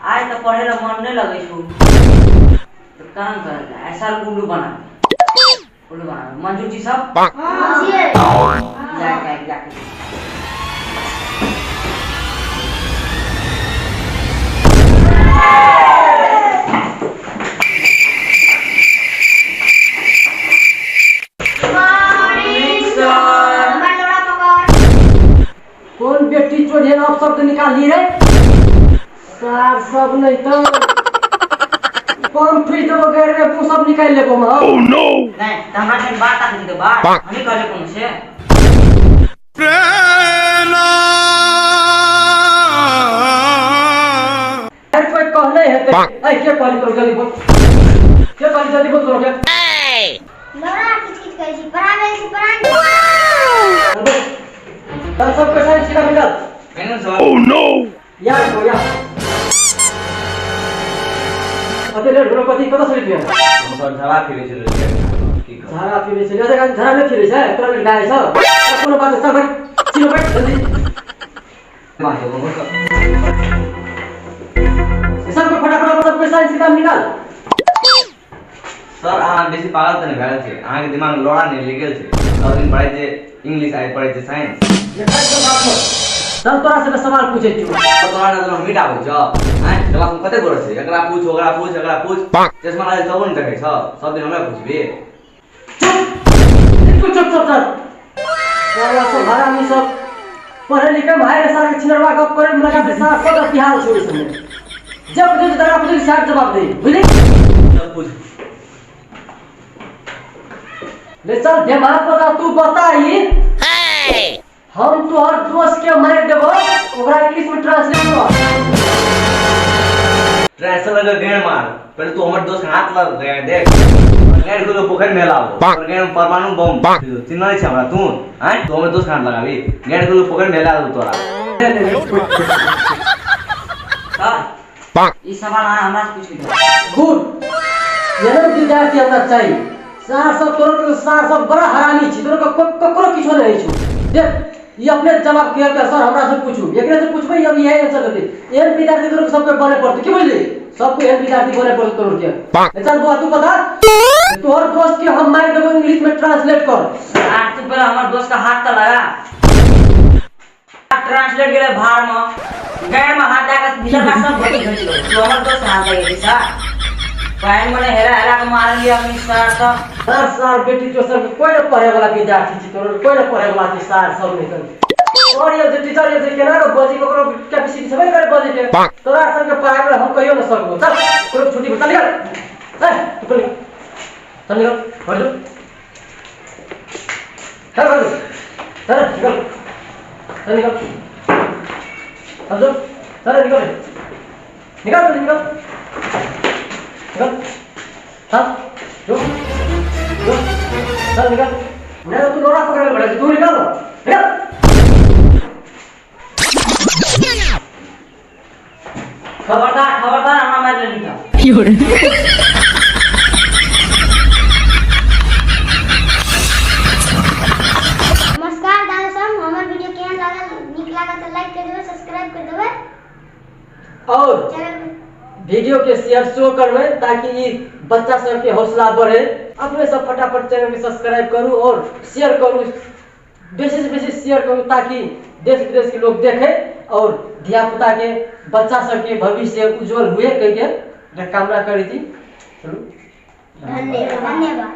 आइ तऽ पढ़े ला मन नहीं लगै छौ, तो काम करल जाय, ऐसा उल्लू बना, उल्लू बना। मंजूर जी सब जा जा जा। कौन बेटी चोरी अब शब्द निकाली रे सार सब नहीं तो कम फिर देबो गैर में तू सब निकाल लेबो हम। Oh no! नहीं त हमरा कनि बात आखि दे बात हमी कहले कोनो से यार कोई कहले हेतै। ऐ के कहली तोर जल्दी बोल, के कहली जल्दी बोल तोर के। लौड़ा किच किच करै छी, पढ़ाबै छी पढ़ा। चल सब पैसा छिका निकाल। Oh no! यार को यार अते लेट भेलो कथी कतऽ से लिखिए? सर झड़ा फिरै छलै की कहू। झाड़ा फिरै छै, झाड़ा नहि फिरै छै तोरा लेल गाय सब कोनो बात नहि। चल बैठ, चिलो बैठ जल्दी। सबके फटाफट सब पैसा किताब निकाल। सर अहाँ बेसी पागल तऽ नहि भेल छै? अहाँके दिमाग लोड़ा नहि लिखल छै? सब दिन पढ़ै छै इंग्लिश, आइ पढ़ै छै साइंस। चल तोरा से सवाल पूछै छियौ। तोरा नजर में मीट आबै छौ? आँय, क्लास में कते गोरे छै, एकरा पूछ, ओकरा पूछ, एकरा पूछ, चश्मा लागल तबो नहि देखै छौ, सब दिन हमरा पूछबी? चुप, बिल्कुल चुप सब। चल साला सब हरामी सब पढ़े लिखे में हाय रे, सारा के छिनरवा गप करे में लगा के सारा सब बिहार छै। ओहि समय जब जे तोरा पूछै साफ जवाब दे, बुझली? सब पूछ ले। चल दिमाग बता, तू बताई हम तोहर दोस्त के मारि देबो, ओकरा इंग्लिश में ट्रांसलेट कर। ट्रांसलेटर लगे गेड़ मार, पहले तू हमर दोस्त के हाथ लग गया देख, गेड़ को पोखर में लाबो और गेड़ में परमाणु बम चिन्है छै हमरा तू? आँय, तू हमर दोस्त के हाथ लगाबी, गेड़ को पोखर में ला दू तोरा। सर ई सवाल अहाँ हमरा से पूछि दियौ। गुड, एहन विद्यार्थी हमरा चाहिए। सार सब तोर सार सब बड़ा हरामी छी, तोर ककरो किछो नहीं होइ छौ। देख ई अपने जवाब के के सर हमरा से पूछू, एकरे से पूछबै अब इहे आंसर देतै। एहन विद्यार्थी तोर सबके बने पड़तै की, बुझली? सबको एहन विद्यार्थी बने पड़तै तोर के। ए चल बुआ, तू बता तोहर दोस्त के हम मारि देबो, इंग्लिश में ट्रांसलेट कर। आज तू पहले हमर दोस्त का हाथ त लगा, ट्रांसलेट गेले भार में, गैर में हाथ दे के भीतर का सब घटी घटी गेल। तू हमर दोस्त हाथ लगे सर पानि मने हेरा हेरा के मारलिए अपनी सर सब। सर सर बेटी जो सर कोई न पढ़े वाला विद्यार्थी छी तोर, कोई न पढ़े वाला छी सार सब नहीं कर। और ये जे टीचर ये जे केना के बजी, ककरो कैपेसिटी छबे करे बजे के, तोरा सब के पढ़ाई में हम कहियो न सकबो। चल तोर छुट्टी पर चल निकल। ए तू चल निकल, चल निकल, घर जो, चल घर जो, चल निकल, चल निकल, चल जो, चल निकल, निकल जल्दी निकल, निकल, चल जो जो, चल निकल। नहीं तो तू लोड़ा पकड़ के बैठा, तू निकल, निकल। खबरदार खबरदार हमरा मारि लेली त। नमस्कार दादा सब, हमर वीडियो केहन लागल? नीक लागल तऽ लाइक कर देबै, सब्सक्राइब कर देबै और चैनल वीडियो के शेयर शो करबै ताकि ई बच्चा सबके हौसला बढ़े। अपने सब फटाफट चैनल के सब्सक्राइब करू और शेयर करू, बेसी से बेसी शेयर करू ताकि देश विदेश के लोग देखे और धिया पुता के बच्चा सबके भविष्य उज्जवल हुए कह के कामना करै छी। चलू धन्यवाद, धन्यवाद।